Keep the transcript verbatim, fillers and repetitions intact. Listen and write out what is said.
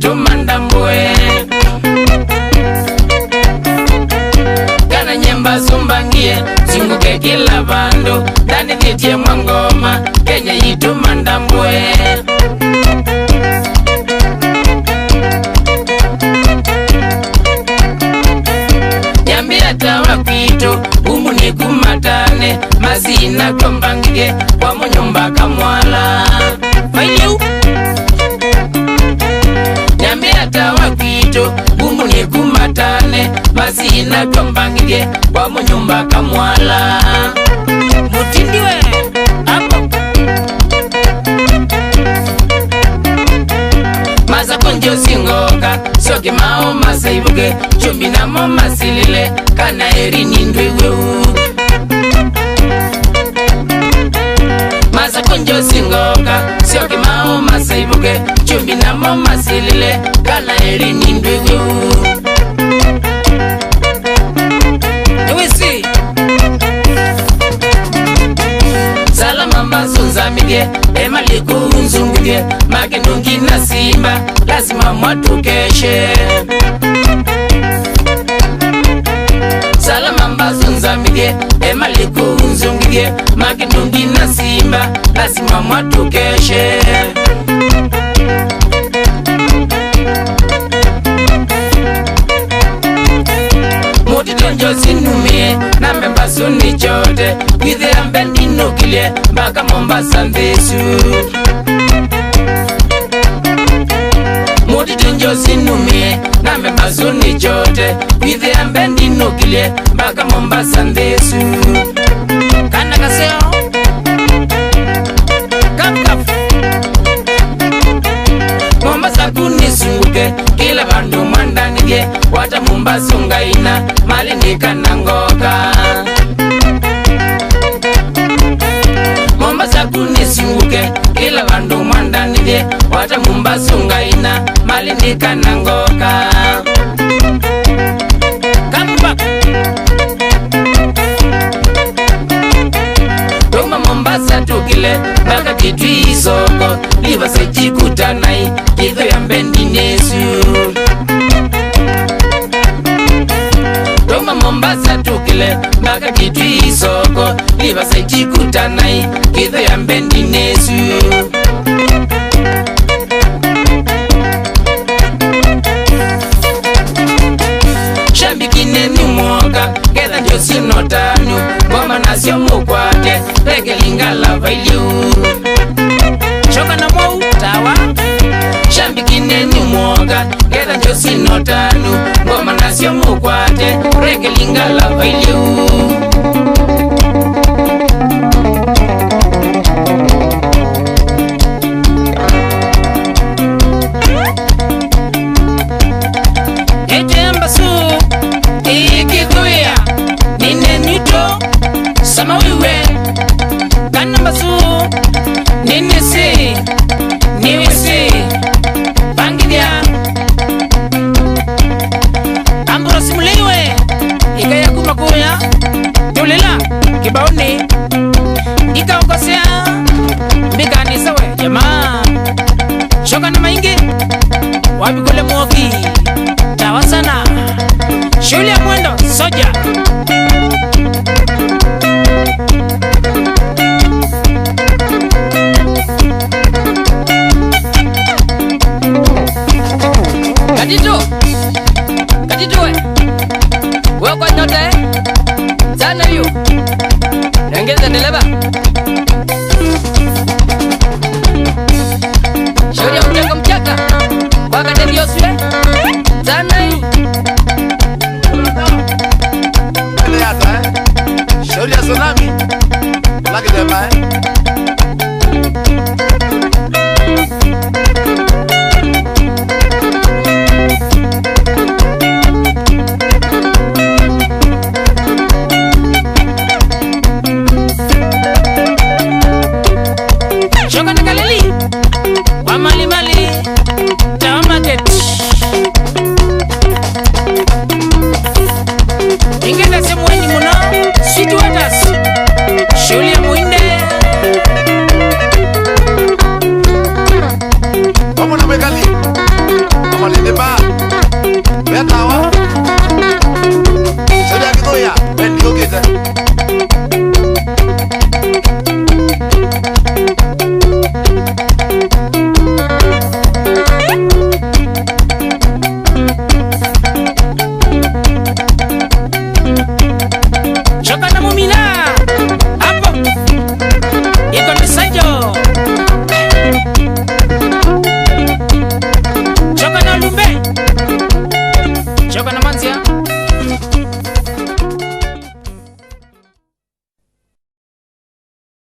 yitũma ndambũe. Kana nyemba sumbangie, singũke kĩla vandũ, ndanĩthĩtye mwa ngoma, Kenya yitũma ndambũe. Nyambĩa tawa kwitũ, umu nĩ kuma tane, masina kwambangithye kwa mũnyũmba kamwala. Vailiu. Nyambĩa tawa kwitũ, umu nĩ kuma tane, masina kwambangithye kwa mũnyũmba kamwala. Mũtindi we, hapo. Masakunjo singoka, syoke mao masaivũke, chumbi namo masilile, kana erini ndwĩw'e u. Masakunjo singoka, syoke mao masaivũke, chumbi namo masilile, kana erini ndwĩw'e u. Nĩwĩsĩ. Salama mbasu nzamithye, emaliku nzungithye, makĩndũngi na simba, lazima mwatukeshe. Salama mbasu nzamithye, emaliku nzungithye, makĩndũngi na simba, lazima mwatukeshe. Mũtito njosi numie, na mbemba suni chote, kwithĩa mbendi nukilye, mpaka Mombasa nthĩsu. Mũtito njosi numie, na mbemba suni chote, kwithĩa mbendi nukilye, mpaka Mombasa nthĩsu. Kana kaseo. Kap, kap. Mombasa kuni sunguke, kila vandu mwandanithye, wata Mombasa ngaina, mali nikana ngoka. Mombasa kuni sunguke, kila vandu mwandanithye, wata Mombasa ngaina, mali nikana ngoka. Come back. Tuma Mombasa tukile, mpaka Kitui soko, Riverside Chikutanai, kĩthĩa mbendi nĩsu. Tuma Mombasa tukile, mpaka Kitui soko, Riverside Chikutanai, kĩthĩa mbendi nĩsu. Shabiki nenyu mwoka, ngetha ndio sino tanu, ngoma nasyo mũkwate, reke Lingala vailiu. Choka na mwau, tawa. Shabiki nenyu mwoka, ngetha ndio sino tanu, ngoma nasyo mũkwate, reke Lingala vailiu.